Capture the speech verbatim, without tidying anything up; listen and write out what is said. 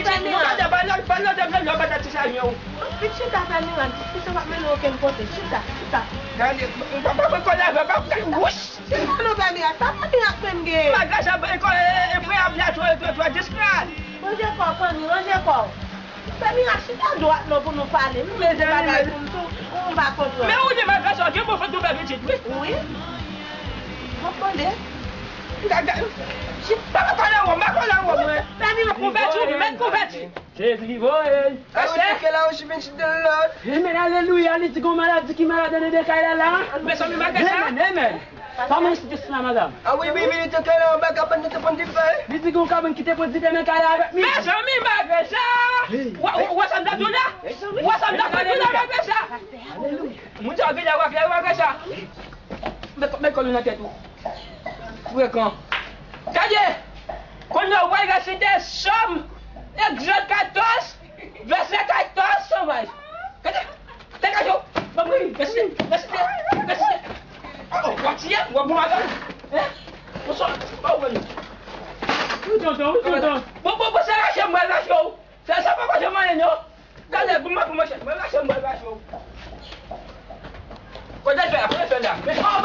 Pè Mirak. Pè Mirak, chita, pè Mirak, diskisyon p ap mennen okenn kote. Chita, chita. Gade, m pa, pa, pa, pa, pa, wouch! Chita non, pè Mirak, pa pè Mirak menm gen. Malgre sa, e, e, e, e, frè ap la twò, twò, twò diskret. Ranje kò w, Fanmi, ranje kò w. Pè Mirak, chita dwat non pou nou pale. M gen bagay pou m tou, ou m pa konprann. Men ou di malgre sa, gen bon fòt nou fè pitit, wi. Wi. M ap mande. Gade, chita, pa kole wò, m pa kole wò, mwen. Pè Mirak, konvèti, wi, mèt konvèti. Jezi ki voye l. Amen, alelouya, li di gon maladi ki malad anndan kay la la. Mezanmi, malgre sa. Amen, amen. Kòman se la, madanm? Ah wi, wi, wi, li te kay la anba kabann nan te pran dife. Li di gon kabann ki te pran dife nan kay la avèk mi. Mezanmi, malgre sa. Wè, wè, wè sa m t ap di w la? Wè sa m t ap di w la, malgre sa? Moun sa vin la, wè, malgre sa. Met, met kò nou nan tèt ou. Frekan. Gade! Kounye a, w pral resite Sòm, Egzòd katòz, vèsè katòz, sovay. Gade! Degaje w! Ban m ri! Resite! Resite! Resite! Oh, w ap tiye m? W ap bon madanm? Hein? Bonswa! Ba w mwen. Wi, tonton, wi, tonton. Bon, bon, bon, se rache m, mwen rache w. Fè sa papa, se mwen non. Gade pou mwen, pou mwen, chèf. Mwen rache, mwen rache. Kote fè la, kote fè la? Men, oh,